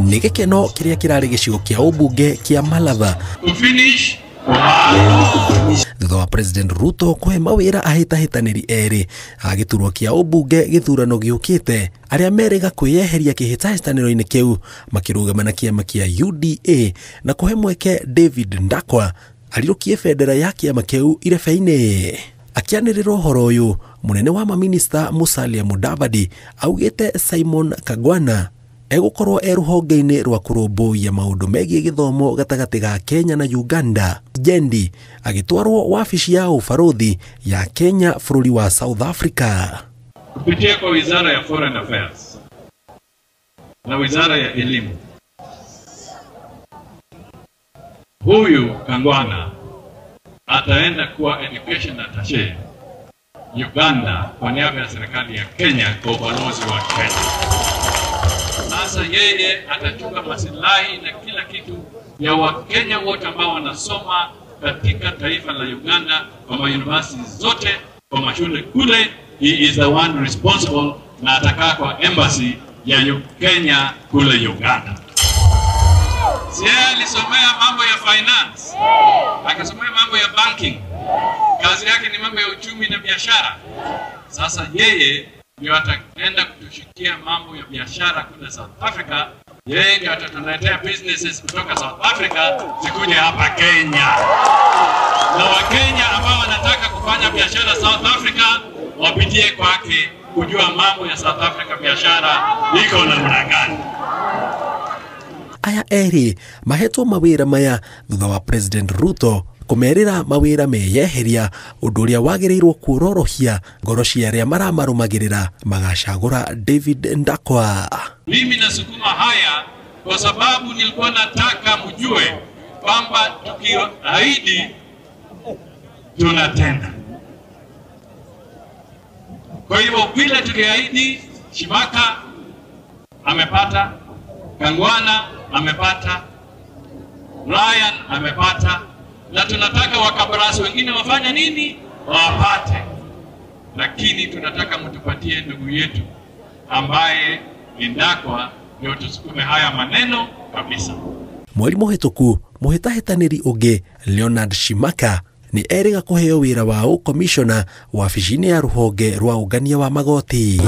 Nĩ gĩkeno kĩrĩa kĩrarĩ gĩcigo kĩa ũmbunge kĩa Malava thutha wa President Ruto kũhe mawĩra ahĩtahĩtanĩri erĩ a gĩturwa kĩa ũmbunge gĩthurano gĩũkĩte arĩa merĩga kwĩyeheria kĩhĩtahĩtanĩro-inĩ kĩu makĩrũgama na kĩama kĩa UDA na kũhe mweke David Ndakwa arirũkie bendera ya kĩama kĩu irebe-inĩ. Akĩanĩrĩra ũhoro ũyũ, mũnene wa maminista Musalia Mudavadi augĩte Simon Kagwana egũkorwo e rũhonge-inĩ rwa kũrũmbũiya maũndũ megiĩ gĩthomo gatagatĩ ga Kenya na Uganda. Jendi agĩtwarwo wabici ya ũbarũthi ya Kenya bũrũri wa South Africa. Kupitia kwa Wizara ya Foreign Affairs na Wizara ya Elimu, huyu Kangwana ataenda kuwa education attaché Uganda kwa niaba ya serikali ya Kenya kwa ubalozi wa Kenya. Sasa yeye atachunga masilahi na kila kitu ya Wakenya wote ambao wanasoma katika taifa la Uganda kwa university zote, kwa mashule kule. He is the one responsible na atakaa kwa embassy ya Kenya kule Uganda. Si yeye alisomea mambo ya finance, akasomea mambo ya banking, kazi yake ni mambo ya uchumi na biashara. Sasa yeye ndio ataenda kutushikia mambo ya biashara kule South Africa. Yeye ndio atatuletea businesses kutoka South Africa zikuje hapa Kenya. Na Wakenya ambao wanataka kufanya biashara South Africa wapitie kwake kujua mambo ya South Africa biashara iko namna gani. Aya erĩ mahetwo mawĩra maya thutha wa President Ruto kũmerĩra mawĩra meyeheria, ũndũ ũrĩa wagĩrĩirwo kuororohia ngoro cia arĩa maramarũmagĩrĩra magacagũra David Ndakwa. Mimi nasukuma haya kwa sababu nilikuwa nataka mjue kwamba tukiahidi tunatenda. Kwa hivyo vile tuliahidi, Shimaka amepata, Kangwana amepata, Ryan amepata, na tunataka wakabarasi wengine wafanye nini? Wapate. Lakini tunataka mtupatie ndugu yetu ambaye ni Ndakwa ndio tusukume haya maneno kabisa. Mweri mũhĩtũku mũhĩtahĩtanĩri ũngĩ Leonard Shimaka nĩ erĩga kũheo wĩra wa ũkomishona wabici-inĩ ya rũhonge rwa ũngania wa magoti.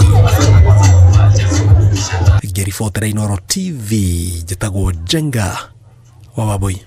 Ngĩribotera Inooro TV, njĩtagwo Njenga wa Wambui.